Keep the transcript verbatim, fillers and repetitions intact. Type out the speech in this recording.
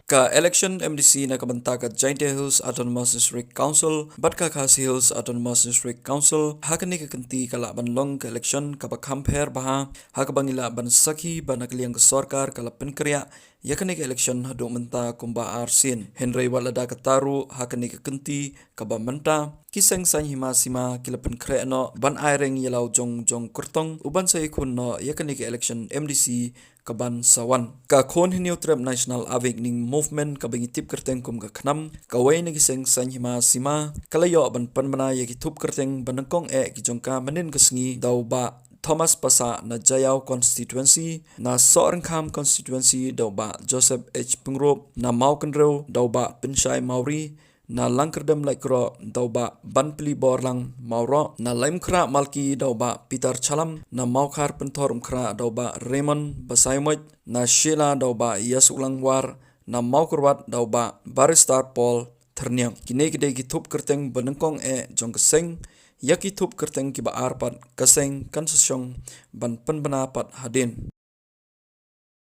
Ka election M D C na ka bynta ka Jaintia Hills Autonomous District Council bad ka Khasi Hills Autonomous District Council ha kane ka kynti ka lah ban long ka election kaba kham pher bha ha kaba ngi lah ban sakhi ba na ka liang ka sorkar ka la pynkhreh ïa kane ka election haduh mynta kumba ar sien. Hynrei wat lada kata ruh, ha kane ka kynti kaba mynta ki seng saiñ hima sima ki la pynkhreh noh ban ai reng ïa la u jong jong kyrtong u ban sa ïakhun noh ïa kane ka election M D C ka ban sa wan. Ka Khun Hynñiewtrep National Awakening Movement, kaba ngi tip kyrteng kum ka KHNAM, kawei na ki seng saiñ hima sima ka la ïoh ban pynbna ïa ki thup kyrteng ba nyngkong eh ki jong ka mynhynnin ka sngi, da u Bah Thomas Passah na Jaïaw constituency, na Sohryngkham constituency da u Bah Joseph H Pyngrope, na Mawkynrew da u Bah Pynshai Mawrie, na Langkyrdem Laitkroh da u Bah Banpli Borlang Mawroh, na Laitumkhrah Malki da u Bah Peter Challam, na Mawkhar Pynthorumkhrah da u Bah Raymond Basaiawmoit, na Shella da u Bah Ïasuklang War, na Mawkyrwat da u Bah Barrister Paul Thyrniang. Kine ki dei ki thup kyrteng ba nyngkong eh jong ka seng. Ïa ki thup kyrteng kiba ar pat ka seng kan sa shong ban pynbna pat hadien.